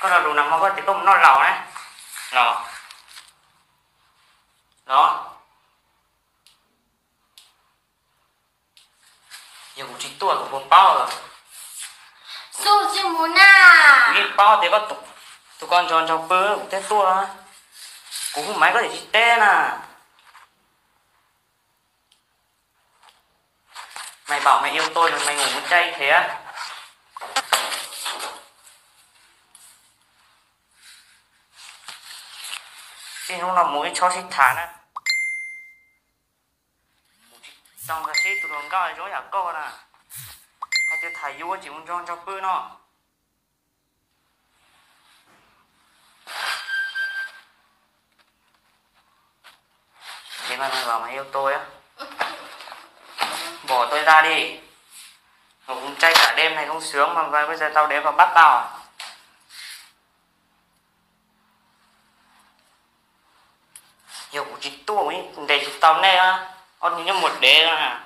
Koj lo lus nag hmo koj tias koj mus noj laus na, los, los, yog kuv tsis tuaj kuv puas paub? Xub tsis mus na. Kuv yeej paub tias koj tus, tus ko nrog nraug pw kuv thiaj tuaj. Kuv hu Maiv koj tias tsis teb na. Maiv paub Maiv yuav tuaj, Maiv ngủ một giây thiab. Txij hnub no mus ib txhob sib tham na. Kuv tsis tau nkag siab tus hluas nkauj zoo yam koj na, hais tias tham yuav tsis mus nrog nraug pw no. Thế mà mày bảo mày yêu tôi á? Bỏ tôi ra đi. Ngủ cùng trai cả đêm này không sướng mà bây giờ tao đến vào bắt tao à? Yog kuv tsis tuaj kuv yeej ntes tsis tau nej, ob nyob mus dev na.